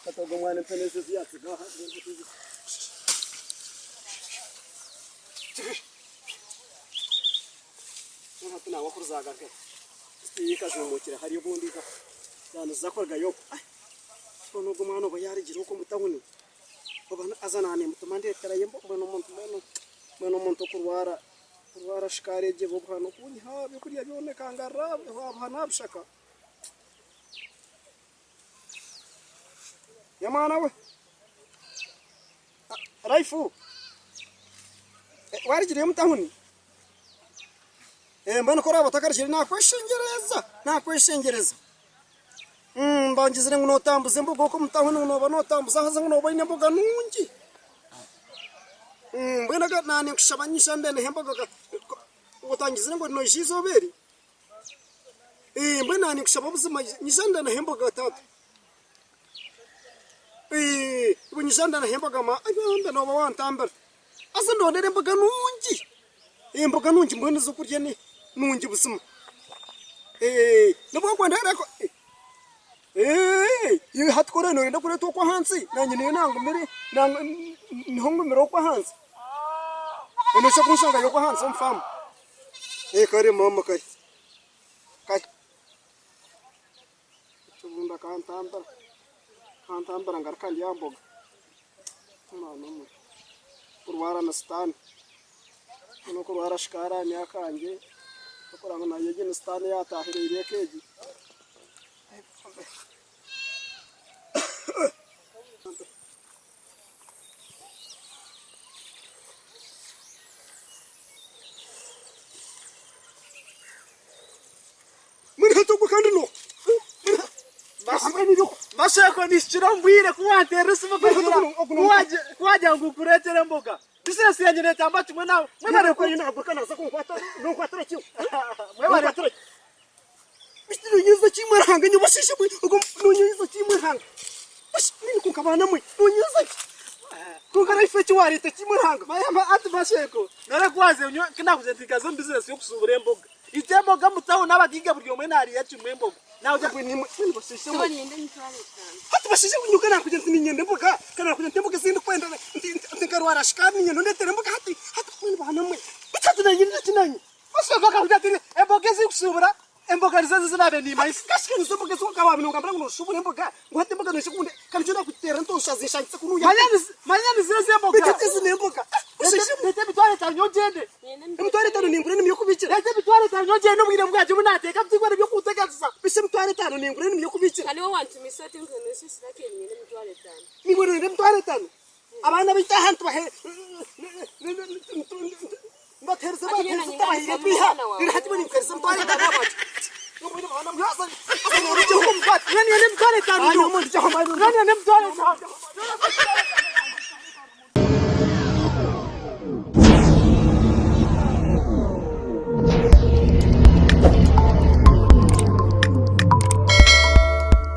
Hati ogwo mwana empene ze ezi yaatsiga aha Hati nangwa kuri zaagaruka zikajuumukire hariya obundi zaaba niziza kurugayo okwo. Mbwenu ogwo omwana obu yaarugire okwo omu tawuni oba haza naaba niimutuma ndeeterayo mbwenu omuntu mbwenu omuntu okurwara kurwara shukaari egyo eba obuhano kunyiha aha byokurya byona ekangarura aha buhano aha bishaka. Nyamwana we Life warugireyo omu tawuni? Mbwenu ku oraabe otakarugire nakweshengyereza nakweshengyereza bangizire ngu notambuza emboga okwo omu tawuni ngu nooba notambuza haza ngu nooba oine emboga nungi mbwenu naaba ninkushaba nyija ndeneho emboga otangizire ngu noija eizooba eri? Eeh mbwenu naaba ninkushaba buzima nyija ndanaho emboga taata. Eeh iwe nyija ndanaho emboga ma bambe nooba wantambira. Haza ndondere emboga nungi, emboga nungi mbwenu ez'okurya ni nungi buzima. Eeh nobu wakwenda eeh iwe hati ku oraabe nooyenda kureeta okw'ahansi naanye niyo nangumire niho ngumire okw'ahansi. Noija kunshangayo okw'ahansi omu faamu. Ee kare maama kare kare ekibunda kantambira kantambira ngaruka ndya mboga mwana mwe kurwara ni sitaane n'okurwara shukaari aha myaka yangye n'okureba ngu nayo egi ni sitaane eyatahiriire eka egi. Masheko nihikire omu bwire ku wanteerera esimu kugira ku wagira ngu nkureetere emboga. Bizinesi yangye neetamba kimwe naawe. Mwebare Mayamba ati Masheko nyowe ku waazire nyowe ku naakugira nti nkaza omu bizinesi y'okushuubura emboga. Itwe emboga omu tawuni abagaiga buri omwe naariira kimwe emboga. Hati bashaija nyowe ka naakugira nti niinyenda emboga, ka naakugira nti emboga ezi ndikwenda nti nkarwara shukaari niinyenda ondeetere emboga hati hati mbwenu baana mwe beitu hati naanye niki naanye? Masheko akakugira ati emboga ezi nkushuubura Emboga nizo ezi ezi nimanyisa. Kashika nizo mboga ezi wakaba nogambira ngu noshubura emboga ngu hati emboga noija kunde kandi nikyo ndakuterera nti onshaze nshangise kunuya. Manya nizo ezi emboga. Beitu hati ezi nemboga. Leeta emitwaro etano nyowe ngyende. Emitwaro etano nengura enimi yokubikira. Leeta emitwaro etano nyowe ngyende obwire bwangye obu nateeka tingwine ebyokunteganisa. Beitu emitwaro etano nengura enimi yokubikira. Kandi iwe wantumisa oti ngu nosesera ke niinyenda emitwaro etano. Niiwe noyenda emitwaro etano? Abaana baitu aha nitubahe Mbateereze bateereze otabahaire kwiha reero hati mbwenu nkuheereze emitwaro etano ahabwaki? Mbwenu mwana mwe haza haza norugyehwo Mbwenu nyine emitwaro etano nyowe. Mbwenu nyine emitwaro etano.